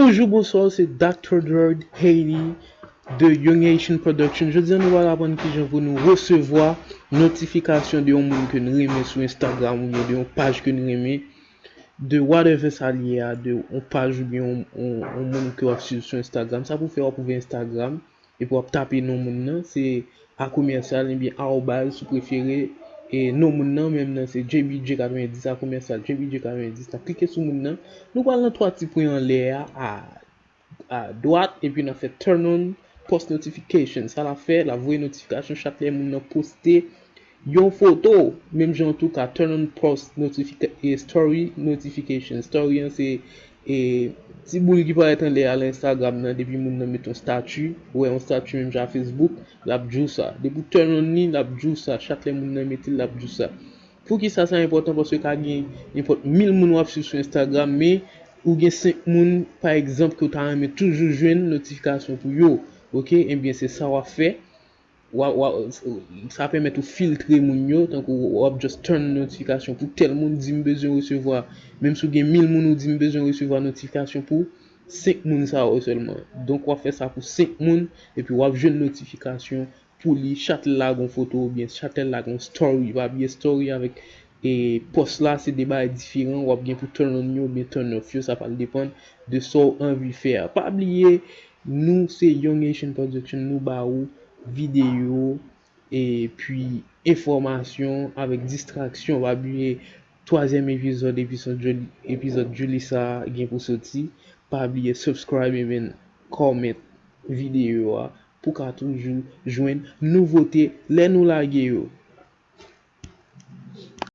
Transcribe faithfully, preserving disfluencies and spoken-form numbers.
Bonjou, bonswa, se Doctor Derd Hailey de Young Haitian Production. Jodi a nou pral aprann kijan pou nou resevwa notifikasyon de yon moun ke n renmen sou Instagram oubyen de yon paj ke n renmen, de whatever sa l ye a, de yon paj oubyen yon, yon, yon moun ke w ap swiv sou Instagram. Sa pou fè w ap ouvè Instagram epi w ap tape non moun nan, se a komèsyal ebyen arobaz si w prefere, e non moun nan menm nan se J B J katrevendis, a komèsyal J B J katrevendis. N ap klike sou moun nan. Nou pral nan twa ti pwen anlè a, a, a dwat, epi n ap fè turn on post notification. Sa l ap fè, l ap voye notifikasyon chak lè moun nan poste yon foto. Menm jan tou ka turn on post notifica- e story notification. Story an se e ti boul ki parèt anlè a lan Instagram nan, depi moun nan met yon stati, ou wè yon stati menm jan a Facebook, l ap di w sa. Depi w turn on li, l ap di w sa. Chak lè moun nan mete l, l ap di w sa. Poukisa sa enpòtan? Paske ka gen nenpòt mil moun w ap swiv sou Instagram, men ou gen senk moun, pa egzanp, ke w ta renmen toujou jwenn notifikasyon pou yo. Oke? Ebyen, se sa w ap fè. W a, w a, sa pèmèt ou filtre moun yo, tankou w ap just turn notifikasyon pou tèl moun, di m bezwen resevwa, menm si w gen mil moun, ou di m bezwen resevwa notifikasyon pou senk moun sa yo sèlman. Donk, w ap fè sa pou senk moun, epi w ap jwenn notifikasyon pou li chak lè l lage yon foto oubyen chak lè l lage yon story. Pa bliye story avèk e post la, se de bagay diferan. W ap gen pou turn on yo oubyen turn off yo, sa pral depann de sa w anvi fè a. Pa bliye, nou se Young Haitian Production, nou ba ou videyo epi enfòmasyon avèk distraksyon. Pa bliye, twazyèm epizòd, epizòd Juli- epizòd Julissa gen pou soti. Pa bliye subscribe and comment videyo a pou ka toujou jwenn nouvote lè nou lage yo.